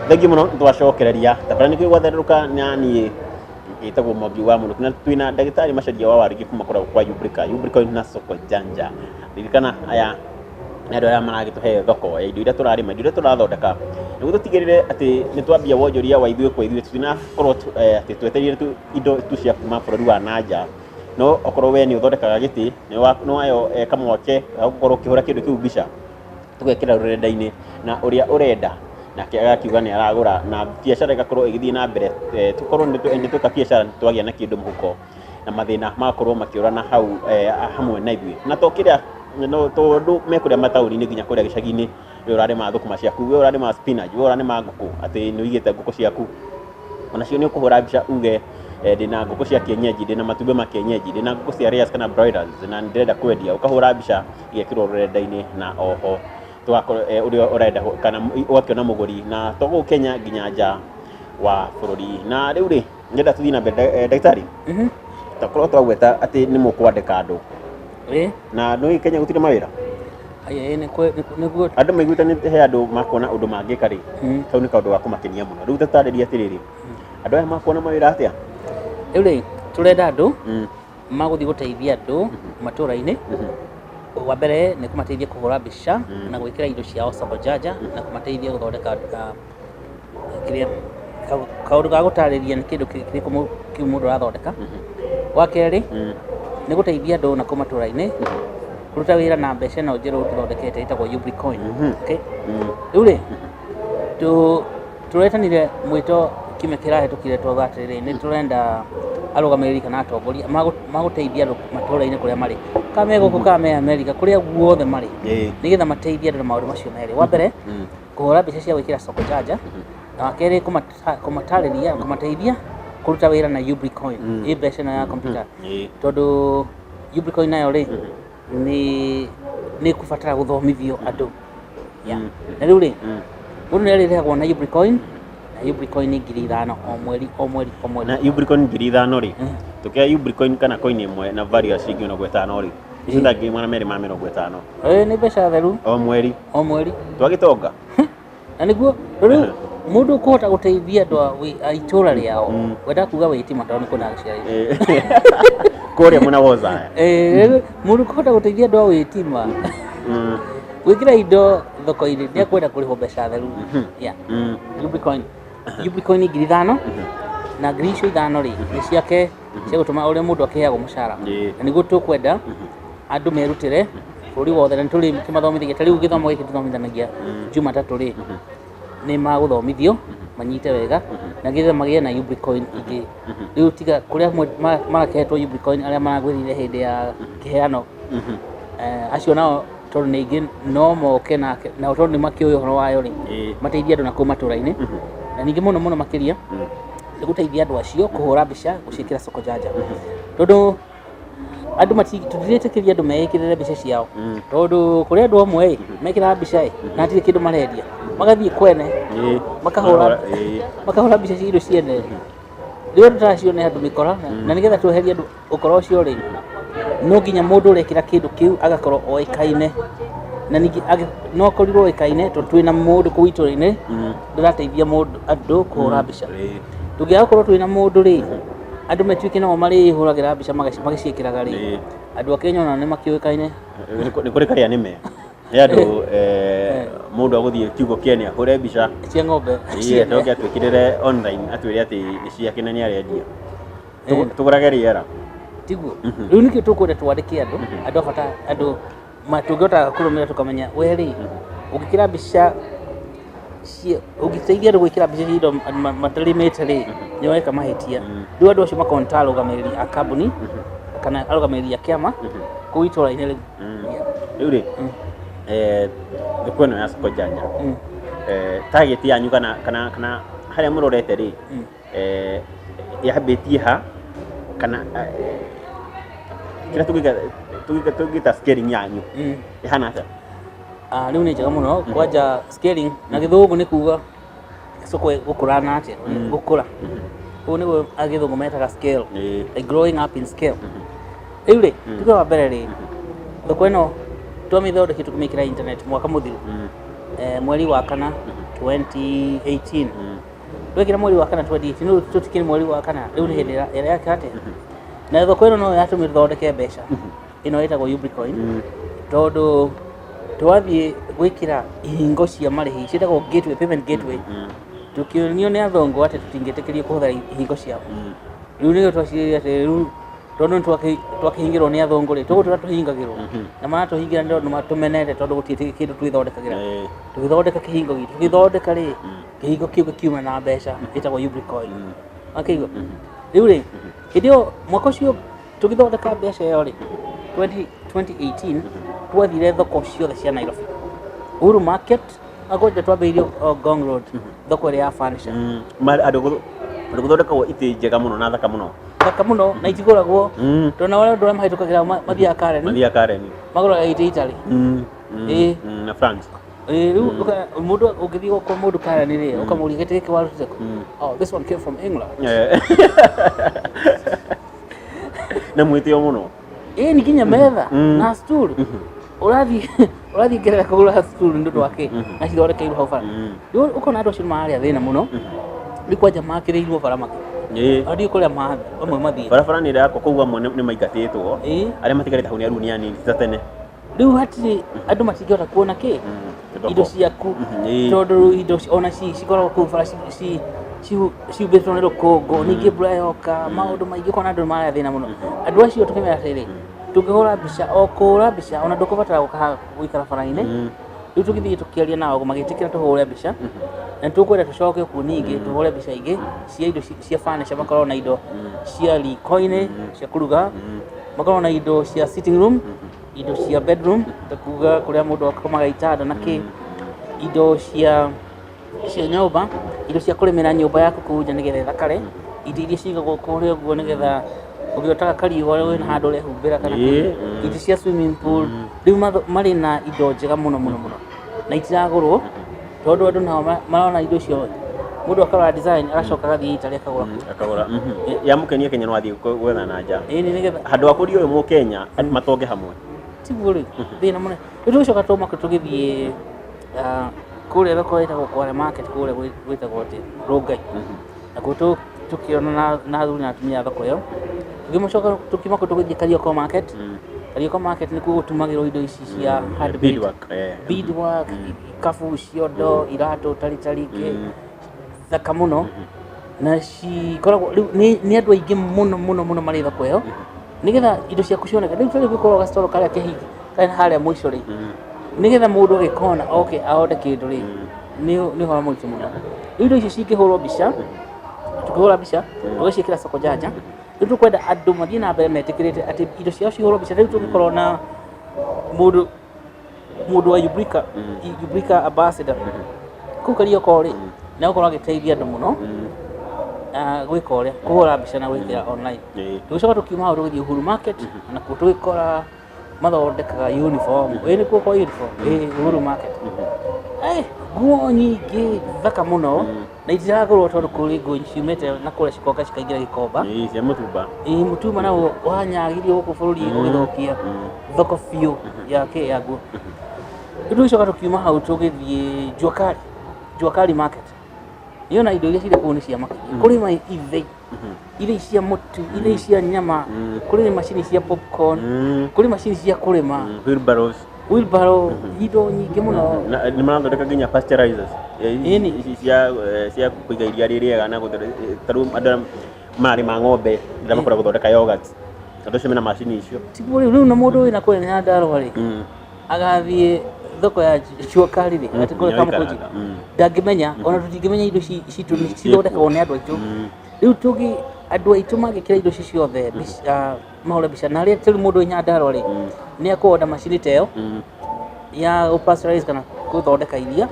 Thengiũ mũno, nĩtwacokereria tabara nĩkĩo gwatherũka, na niĩ ĩtagwo Mwangi wa Mũnũkĩ, na twĩna ndagĩtarĩ Macharia wa Warĩngĩ kuma kũrĩa kwa Yubrika, Yubrika na Soko Janja. Ririkana aya nĩ andũ arĩa maragĩtũhe thoko ya indo iria tũrarĩma, indo iria tũrathondeka, nĩguo tũtigĩrĩre atĩ nĩ twambia wonjoria wa ithuĩ kwa ithuĩ. Tũtinakorwo atĩ twetereire tu indo tu cia kuma bũrũri wa nanja. No okorwo we nĩ ũthondekaga gĩtĩ, nĩ wayo kamweke ga gũkorwo ũkĩhũra kĩndũ kĩu mbica, tũgekĩra rũrenda-inĩ, na ũrĩa ũrenda nake agakiuga nĩ aragũra, na biacara ĩgakorwo ĩgĩthiĩ na mbere. Tũkorwo nĩ tweka biacara, twagĩa na kĩndũ mũhuko, na mathĩna magakorwo makĩũra na hau hamwe na ithuĩ. Na to kĩrĩa no tondũ me kũrĩa mataũni-inĩ nginya kũrĩa gĩcagi-inĩ, we ũrarĩma thũkũma ciaku, we ũrarĩma spinach, we ũrarĩma ngũkũ, atĩ nĩ ũigĩte ngũkũ ciaku, onacio nĩ ũkũhũra mbica uge, ndĩna ngũkũ cia kienyeji, ndĩna matumbĩ ma kienyeji, ndĩna ngũkũ cia layers kana broilers, na nĩ ndĩrenda kwendia. Ũkahũra mbica, igekĩrwo rũrenda-inĩ, na oho tũgakorwo ũrĩa ũrenda kana ũgakĩona mũgũri, na to gũkũ Kenya, nginya nja wa bũrũri. Na rĩu rĩ, ngenda tũthiĩ na mbere, ndagĩtarĩ. Takorwo twagweta atĩ nĩ mũkwandĩka andũ, na nĩ Kenya gũtirĩ mawĩra. Ĩĩ, nĩguo. Andũ maiguĩte nĩ he andũ makuona ũndũ mangĩka rĩ, kau nĩ kaũndũ ga kũmakenia mũno. Rĩu tatarĩria atĩrĩrĩ, andũ aya makuona mawĩra atĩa? Rĩu rĩ, tũrenda andũ magũthiĩ gũteithia andũ matũra-inĩ. Wa mbere nĩ kũmateithia kũhũra mbica na gwĩkĩra indo ciao Soko Janja, na kũmateithia gũthondeka kĩrĩa kaũndũ ga gũtarĩria nĩ kĩndũ kĩrĩkũ kĩu mũndũ arathondeka. Wa kerĩ nĩ gũteithia andũ na kũu matũra-inĩ kũruta wĩra na mbeca ĩno njerũ tũthondekete ĩtagwo Ubricoin. Okay? Rĩu rĩ, tũretanire mwĩto kiumia kĩrahĩtũkire, twauga atĩrĩrĩ, nĩ tũrenda arũgamĩrĩri kana atongoria magũteithia andũ matũra-inĩ kũrĩa marĩ, kana me gũkũ kana me Amerika, kũrĩa guothe marĩ, nĩgetha mateithie andũ na maũndũ macio merĩ. Wa mbere, kũhũra mbica cia gwĩkĩra Soko Janja, na wa kerĩ, kũmatarĩria, kũmateithia kũruta wĩra na Ubricoin, ĩ mbeca ĩno ya computer, tondũ Ubricoin nayo rĩ, nĩ kũbatara gũthomithio andũ. Yeah. Na rĩu rĩ, mũndũ nĩ arĩrĩhagwo na Ubricoin, na Ubricoin nĩ 5,000 o mweri, o mweri, o mweri. Na Ubricoin 5,000 rĩ, tũkĩoya Ubricoin kana coin ĩmwe na value ya ciringi 50 rĩ, icio ta 250,000. Ĩĩ, nĩ mbeca theru. O mweri. O mweri. Twagĩtonga. Na nĩguo rĩu mũndũ ũkũhota gũteithia andũ a itũra rĩao, wenda kuga wĩtima, tondũ nĩ kwĩna gĩciari. Kũrĩa mwena wa Othaya. Rĩu mũndũ ũkũhota gũteithia andũ a wĩtima gwĩkĩra indo thoko-inĩ nĩ ekwenda kũrĩhwo mbeca theru. Yeah. Ubricoin 5,000, na ngiri icio ithano rĩ, nĩ ciake cia gũtũma ũrĩa mũndũ akĩheagwo mũcara. Na nĩguo tũkwenda andũ merutĩre bũrũri wothe, na nĩ tũrĩ kĩmathomithagia. Ta rĩu gĩthomo gĩkĩ tũthomithanagia Jumatatũ rĩ, nĩ magũthomithio manyite wega na nĩgetha magĩe na Ubricoin ingĩ. Rĩu tiga kũrĩa amwe marakehetwo Ubricoin, arĩa maragwĩrire hĩndĩ ya kĩheano, acio nao tondũ nĩ aingĩ no moke nake, nao tondũ nĩ makĩũĩ ũhoro wayo rĩ, mateithie andũ na kũu matũra-inĩ. Na ningĩ mũno mũno makĩria nĩ gũteithia andũ acio kũhũra mbica gũciĩkĩra Soko Janja, tondũ andũ tũtiretĩkĩria andũ meĩkĩrĩre mbica ciao, tondũ kũrĩ andũ amwe ĩ mekĩraga mbica ĩ na hatirĩ kĩndũ marendia, magathiĩ kwene makahũra mbica cia indo ciene. Rĩu andũ ta acio nĩ andũ mĩkora, na nĩgetha tweherie andũ ũkora ũcio rĩ, no nginya mũndũ ũrekĩra kĩndũ kĩu agakorwo oĩkaine, na ningĩ no akorirwo oĩkaine tondũ twĩna mũndũ kũu itũra-inĩ ndĩrateithia mũndũ andũ kũhũra mbica. Tũngĩaga gũkorwo twĩna mũndũ rĩ, andũ matuĩke nao marĩhũragĩra mbica magĩciĩkĩraga rĩ, andũ a Kenya onao nĩ makĩũĩkaine. Nĩ kũrĩ karĩa nĩme nĩ andũ, mũndũ agũthiĩ kiugo kĩene ahũre mbica cia ng'ombe. Ĩĩ, acoke atwĩkĩrĩre online, atwĩre atĩ nĩ ciake na nĩ arendia. Tũgũrage rĩera. Tiguo rĩu nĩkĩo tũkwenda twandĩke andũ, andũ a bata, andũ tũngĩhota kũrũmĩrĩra, tũkamenya we rĩ, ũngĩkĩra mbica ũngĩteithia andũ gwĩkĩra mbica cia indo matarĩmĩte rĩ, nĩ weka mahĩtia. Rĩu andũ acio makorwo nĩ ta arũgamĩrĩri a kambuni kana arũgamĩrĩri a kĩama kũu itũra-inĩ rĩu. Rĩu rĩ, thoko ĩno ya Soko Janja, target yanyu kana harĩa mũrorete rĩ, yambĩtie ha, kana kĩrĩa tũngĩta scaling yanyu ĩhana atĩa? Ah, rĩu nĩ njega mũno. Kwanja scaling na gĩthũngũ nĩ kuga soko gũkũra na atĩa, gũkũra kũu nĩguo agĩthũngũ metaga scale, like growing up in scale. Rĩu rĩ, tuge wa mbere rĩ, thoko ĩno twamĩthondekire tũkĩmĩkĩra internet mwaka mũthiru, mweri wa kana. 2018. Twekĩra mweri wa kana 2018, rĩu tũtikĩrĩ mweri wa kana, rĩu nĩ hĩndĩ ĩrĩa yake atĩa. Na thoko ĩno no yatũmire tũthondeke mbeca ĩno ĩtagwo Ubricoin, tondũ twathiĩ gwĩkĩra ihingo cia marĩhi ciĩtagwo gateway, payment gateway, tũkĩonio nĩ athongo atĩ tũtingĩtĩkĩrio kũhũthĩra ihingo ciao. Rĩu nĩrĩo twaciririe atĩ rĩu tondũ nĩ twakĩhingĩrwo nĩ athũngũ rĩ, tũgũtũra tũhingagĩrwo na maratũhingĩra nĩ tondũ matũmenete, tondũ gũtirĩ kĩndũ twĩthondekagĩra. Tũgĩthondeka kĩhingo gitũ, tũgĩthondeka rĩ, kĩhingo kĩu gĩkiuma na mbeca ĩtagwo Ubricoin. Akĩigua rĩu rĩ, hĩndĩ ĩyo mwaka ũcio tũgĩthondeka mbeca ĩyo rĩ, 20 2018, twathire thoko ciothe cia Nairobi, Uhuru Market, akwanja twambĩrĩirie Ngong Road, thoko ĩrĩa ya furniture. Andũ gũthondekagwo itĩ njega mũno na thaka mũno. Thaka mũno na itigũragwo, tondũ na arĩa andũ arĩa mahĩtũkagĩra mathiaga Karen. Mathiaga Karen. Magũraga itĩ itarĩ. Ĩĩ. Na France. Ĩĩ, rĩu mũndũ ũngĩthiĩ kwa mũndũ Karen rĩ, ũkamũria, "Gĩtĩ gĩkĩ warutire kũ?" "Oh, this one came from England." Na mwĩtĩo mũno. Ĩĩ, ni nginya metha na stool, ũrathiĩ Ngeretha kũgũra stool nĩ ũndũ wa kĩ na cithondekeirwo hau bara. Rĩu ũkona andũ acio nĩ mararĩa thĩna mũno, rĩu kwanja makĩrĩirwo bara makĩ andũ kũrĩa amwe mathiĩ. Barabara nĩ ĩrakwo kũu, amwe nĩ maingatĩtwo. Arĩa matigarĩte hau nĩ aruu, nĩ anini, ti ta tene. Rĩu hatirĩ andũ matingĩhota kuona kĩ Thoko. Indo ciaku. Ĩĩ. Tondũ indo ona cikoragwo kũu bara cihumbĩtwo nĩ rũkũngũ, ningĩ mbura yoka maũndũ maingĩ, ũkona andũ nĩ mararĩa thĩna mũno. Andũ acio tũkĩmera atĩrĩrĩ, tũngĩhũra mbica o kũhũra mbica, ona ndũkũbatara gũka haha gũikara bara-inĩ. Rĩu tũgĩthiĩ tũkĩaria nao, magĩtĩkĩra tũhũre mbica, na nĩtũkwenda tũcoke kuo ningĩ tũhũre mbica ingĩ cia indo cia furniture. Makorwo na indo cia riko-inĩ cia kũruga, makorwo na indo cia sitting room, indo cia bedroom, ta kuga kũrĩa mũndũ akomaga, itanda na kĩ, indo cia nyũmba, indo cia kũrĩmĩra nyũmba yaku kũu nja nĩgetha ĩthakare, indo iria cigagwo kũrĩa ũguo nĩgetha ũgĩotaga kariũa wĩna handũ ũrehumbĩra kana kĩ, itĩ cia swimming pool. Rĩu marĩ na indo njega mũno mũno mũno na itiragũrwo, tondũ andũ nao marona indo icio, mũndũ akarora design, agacoka agathiĩ Italy akagũra kũu. Akagũra. Yamũkenia Kenya no athiĩ gwetha na nja. Ĩĩ, nĩ nĩgetha Handũ ha kũria ũyũ mũkenya matonge hamwe. Tiguo rĩ thĩna mũnene. Rĩu tũgĩcoka twauma kũu tũgĩthiĩ kũrĩa thoko ĩtagwo Kware Market, kũrĩa gwĩtagwo atĩ Rongai, nakuo tũkĩona na athuri na atumia a thoko ĩyo. Tũkĩmacoka tũkiuma kũu tũgĩthiĩ Kariokor Market. Kariokor Market nĩkuo gũtumagĩrwo indo ici cia handmade. Beadwork. Beadwork, ikabu, ciondo, iratũ, taritari kĩ, thaka mũno, na cikoragwo rĩu nĩ andũ aingĩ mũno mũno mũno marĩ thoko ĩyo nĩgetha indo ciaku cioneke. Rĩu tarĩu gũkorwo gacitoro karĩa kehingi karĩa harĩa mũico rĩ, nĩgetha mũndũ agĩkona oke aonde kĩndũ rĩ, nĩ ũhoro mũritũ mũno. Rĩu indo icio cingĩhũrwo mbica, tũkĩhũra mbica tũgaciĩkĩra Soko Janja. Rĩu tũkwenda andũ mathiĩ na mbere metĩkĩrĩte atĩ indo ciao cihũrwo mbica. Rĩu tũngĩkorwo na mũndũ wa Ubrica, Ubrica ambassador kũu Kariokor rĩ, nĩ egũkorwo agĩteithia andũ mũno gwĩka ũrĩa kũhũra mbica na gwĩkĩra online. Tũgĩcoka tũkiuma hau tũgĩthiĩ Uhuru Market, nakuo tũgĩkora mathondekaga uniform. Ĩĩ, nĩkuo kwa uniform, ĩĩ, Uhuru Market. Nguo nyingĩ thaka mũno na itiragũrwo, tondũ kũrĩ nguo ciumĩte na kũrĩa cikoka cikaingĩra Gĩkomba. Ĩĩ, cia mũtumba. Ĩĩ, mũtumba naguo wanyagirio gũkũ bũrũri ũgĩthũkia thoko biũ ya kĩ ya nguo. Rĩu tũgĩcoka tũkiuma hau tũgĩthiĩ Jua Kali, Jua Kali Market. Niĩ ona indo iria cirĩ kũu nĩ cia makĩria. Kũrĩ ma ithĩi, ithĩi cia mũtu, ithĩi cia nyama, kũrĩ macini cia popcorn, kũrĩ macini cia kũrĩma. Wheelbarrows. Wheelbarrow, indo nyingĩ mũno. Na nĩ marathondeka nginya pasteurizers. Ĩni. Ici cia kũiga iria rĩ rĩega na ta rĩu andũ arĩa mararĩma ng'ombe rĩrĩa makwenda gũthondeka yogurt, andũ acio mena macini icio. Tiguo rĩu na mũndũ wĩna kũrĩa Nyandarũa rĩ, agathiĩ thoko ya Jua Kali rĩ, atĩ kũrĩa Kamũkũnji, ndangĩmenya, ona tũtingĩmenya indo ici citũ nĩ cithondekagwo nĩ andũ aitũ. Rĩu tũngĩ andũ aitũ mangĩkĩra indo ici ciothe mbica, mahũre mbica, na rĩrĩa rĩu mũndũ wĩ Nyandarũa rĩ, nĩ ekũonda macini ta ĩyo ya gũ pasteurize kana gũthondeka iria,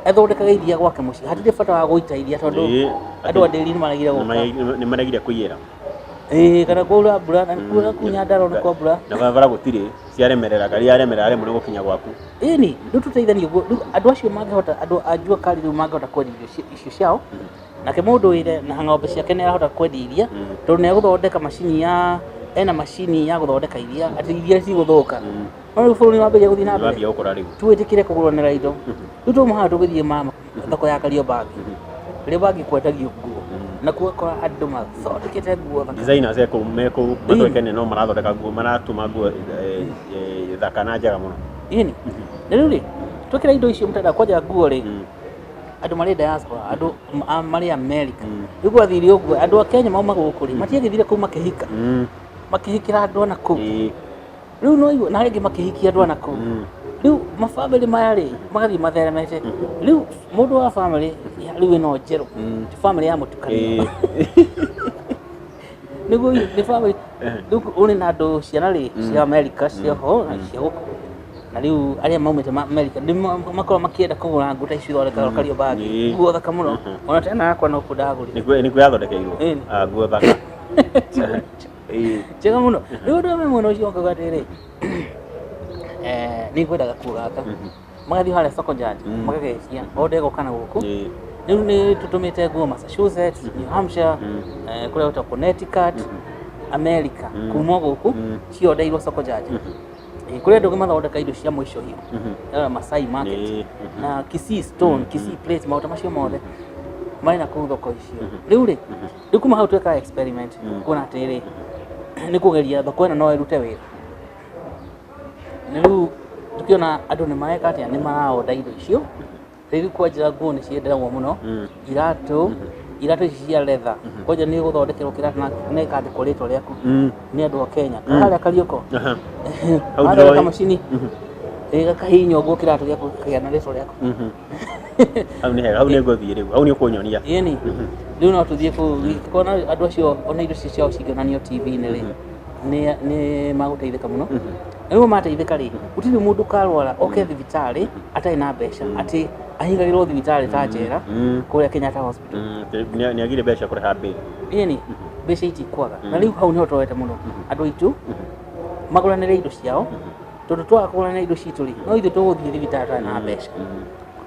athondekaga iria gwake mũciĩ, hatirĩ bata wa gũita iria, tondũ andũ a ndĩri nĩ maregire gũka. Nĩ maregire kũiyĩra. Ĩĩ, kana kwaura mbura, na kuura kũu Nyandarũa nĩ kwa mbura. Na barabara gũtirĩ, ciaremerera, ngari yaremerera rĩmwe nĩ gũkinya gwaku. Ĩni rĩu tũteithanie ũguo. Rĩu andũ acio mangĩhota, andũ a Jua Kali rĩu mangĩhota kwendia indo icio ciao, nake mũndũ wĩre na ng'ombe ciake nĩ arahota kwendia iria, tondũ nĩ egũthondeka macini ya ena macini ya gũthondeka iria, atĩ iria rĩtigũthũka. No rĩu bũrũri wambĩrĩria gũthiĩ na mbere. Wambia gũkũra rĩu. Twĩtĩkĩre kũgũranĩra indo. Rĩu twauma haha tũgĩthiĩ Thoko ya Kariobangi, Kariobangi kwendagio nguo na kuo ũgakora andũ mathondekete nguo thaka. Designers ekũ mekũ matwekene no marathondeka nguo, maratuma nguo thaka na njega mũno. Ĩni na rĩu rĩ, twekĩra indo icio mtandao kwanja nguo rĩ, andũ marĩ diaspora, andũ marĩ America, rĩu gwathire ũguo andũ a Kenya mauma gũkũ rĩ, matiagĩthire kũu makĩhika, makĩhikĩra andũ ana kũu. Rĩu no igua na arĩa angĩ makĩhikia andũ ana kũu. Rĩu mabamĩrĩ maya rĩ, magathiĩ matheremete. Rĩu mũndũ wa bamĩrĩ rĩu ĩno njerũ, ti bamĩrĩ ya mũtukanio, nĩguo nĩ bamĩrĩ rĩu ũrĩ na andũ ciana rĩ cia America cia ho na cia gũkũ, na rĩu arĩa maumĩte America nĩ makoragwo makĩenda kũgũra nguo ta ici ithondekagwo Kariobangi. Nguo thaka mũno, ona tena yakwa no kuo ndagũrire. Nĩkuo yathondekeirwo. Ĩni. Ah, nguo thaka. Njega mũno. Rĩu andũ amwe mwena ũcio makauga atĩrĩrĩ, nĩ ngwenda gakuo gaka, magathiĩ harĩa Soko Janja magagecia o ndegũka na gũkũ. Rĩu nĩ tũtũmĩte nguo Massachusetts, New Hampshire, kũrĩa gwĩtagwo Connecticut, America, kuma gũkũ ciondeirwo Soko Janja. Kũrĩ andũ angĩ mathondeka indo cia mũico hiũ, Masai Market na Kisii Stone, Kisii Plate, maũndũ macio mothe marĩ na kũu thoko icio. Rĩu rĩ, rĩu kuma hau tweka experiment kuona atĩrĩrĩ, nĩ kũgeria thoko ĩno no ĩrute wĩra. Na rĩu tũkĩona andũ nĩ mareka atĩa, nĩ maraonda indo icio. Rĩu kwanja nguo nĩ ciendagwo mũno, iratũ, iratũ ici cia leather, kwanja nĩ ũgũthondekerwo kĩratũ na ĩkandĩkwo rĩtwa rĩaku nĩ andũ a Kenya harĩa Kariũko. Hau Mathondeka ndĩroĩ. Macini ĩgakahihinywo ũguo, kĩratũ gĩaku gĩkagĩa na rĩtwa rĩaku. Hau nĩ hega, hau nĩ ngũthiĩ rĩu, hau nĩ ũkũnyonia. Ĩni rĩu no tũthiĩ kũu kona andũ acio, ona indo icio ciao cingĩonanio TV-inĩ rĩ, nĩ magũteithĩka mũno. Na rĩu mateithĩka rĩ, gũtirĩ mũndũ ũkarwara oke thibitarĩ atarĩ na mbeca, atĩ ahingagĩrwo thibitarĩ ta njera kũrĩa Kenyatta Hospital. Nĩ agire mbeca kũrĩha bill. Ĩni mbeca itikwaga, na rĩu hau nĩho tũrorete mũno andũ aitũ magũranĩre indo ciao, tondũ twaga kũgũranĩra indo citũ rĩ, no ithuĩ tũgũthiĩ thibitarĩ tũtarĩ na mbeca.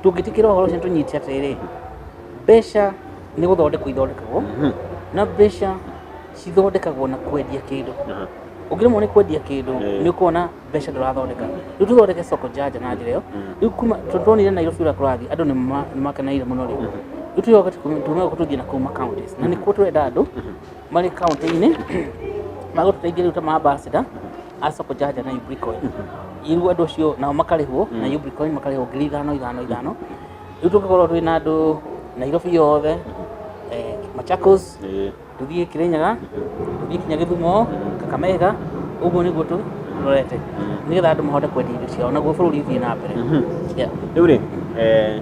Tũngĩtĩkĩra ũhoro ũcio tũnyite atĩrĩrĩ, mbeca nĩ gũthondekwo ithondekagwo, na mbeca cithondekagwo na kwendia kĩndũ. Ũngĩremwo nĩ kwendia kĩndũ, nĩ ũkuona mbeca ndũrathondeka. Rĩu tũthondeke Soko Janja na njĩra ĩyo. Rĩu kuma tondũ tuonire Nairobi ũrĩa kũrathiĩ, andũ nĩ makeneire mũno rĩ, rĩu tũcoke tume gũkũ tũthiĩ na kũu ma counties, na nĩkuo tũrenda andũ marĩ county-inĩ magũtũteithia rĩu ta ma ambassador a Soko Janja na Ubricoin. Rĩu andũ acio nao makarĩhwo na Ubricoin, makarĩhwo 5000 ithano ithano. Rĩu tũngĩkorwo twĩ na andũ Nairobi yothe, Machakos, tũthiĩ Kirinyaga, tũthiĩ kinya Gĩthumo, Kakamega, ũguo nĩguo tũrorete nĩgetha andũ mahote kwendia indo ciao naguo bũrũri ũthiĩ na mbere. Yeah. Rĩu rĩ, he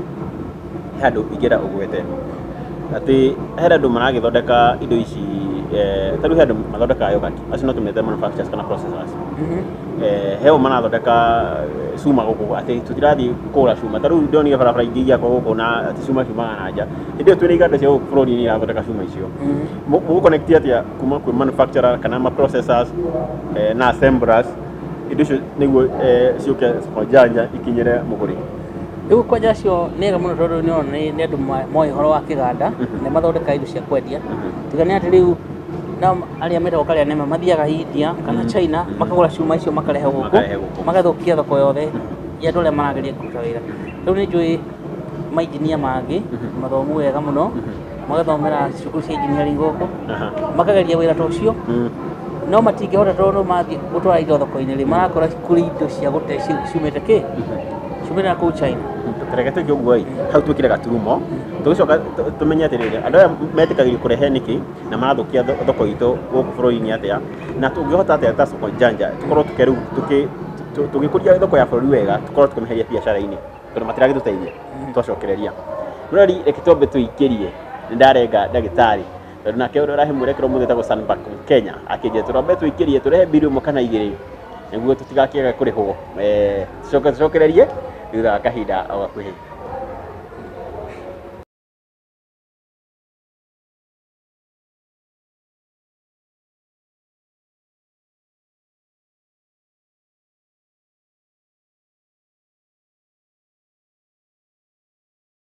handũ ingĩenda ũgwete atĩ he andũ maragĩthondeka indo ici, ta rĩu he andũ mathondekaga yogurt, acio no tũmete manufacturers kana processors. He o marathondeka cuma gũkũ, atĩ tũtirathiĩ kũgũra cuma. Ta rĩu ndonire barabara ingĩ igiakwo gũkũ na atĩ cuma ciumaga na nja, hĩndĩ ĩyo twĩna iganda cia gũkũ bũrũri-inĩ irathondeka cuma icio. Mũgũconnect atĩa kuma kwĩ manufacturer kana ma processors na assemblers indo icio nĩguo ciũke Soko Janja ikinyĩre mũgũri? Rĩu kwanja acio nĩ ega mũno, tondũ nĩ nĩ andũ moĩ ũhoro wa kĩganda na mathondekaga indo cia kwendia. Tiga nĩ atĩ rĩu nao arĩa metagwo karĩa nĩma mathiaga India kana China makagũra cuma icio makarehe gũkũ, Makarehe gũkũ. Magathũkia thoko yothe ya andũ arĩa marageria kũruta wĩra. Rĩu nĩ njũĩ mainjinia mangĩ mathomu wega mũno, magathomera cukuru cia engineering gũkũ, makageria wĩra ta ũcio, no matingĩhota, tondũ mathiĩ gũtwara indo thoko-inĩ rĩ, marakora kũrĩ indo cia gũte ciumĩte kĩ ciumĩte na kũu China. Reke twĩke ũguo ĩ, hau twĩkĩre gaturumo, tũgĩcoka tũmenye atĩrĩrĩ, andũ aya metĩkagĩrio kũrehe nĩkĩ na marathũkia thoko itũ gũkũ bũrũri-inĩ atĩa, na tũngĩhota atĩa ta Soko Janja tũkorwo tũke rĩu tũgĩkũria thoko ya bũrũri wega, tũkorwo tũkĩmeheria biacara-inĩ tondũ matiragĩtũteithia. Twacokereria mũrori, reke twambe tũikĩrie nĩ ndarenga ndagĩtarĩ, tondũ nake ũrĩa ũrahe mwerekero mũthĩ etagwo Sunback Kenya, akĩnjĩra tũrambe tũikĩrie tũrehe mbiri ĩmwe kana igĩrĩ nĩguo tũtigakĩage kũrĩhwo. Tũcoke tũcokererie thutha wa kahinda o gakuhĩ.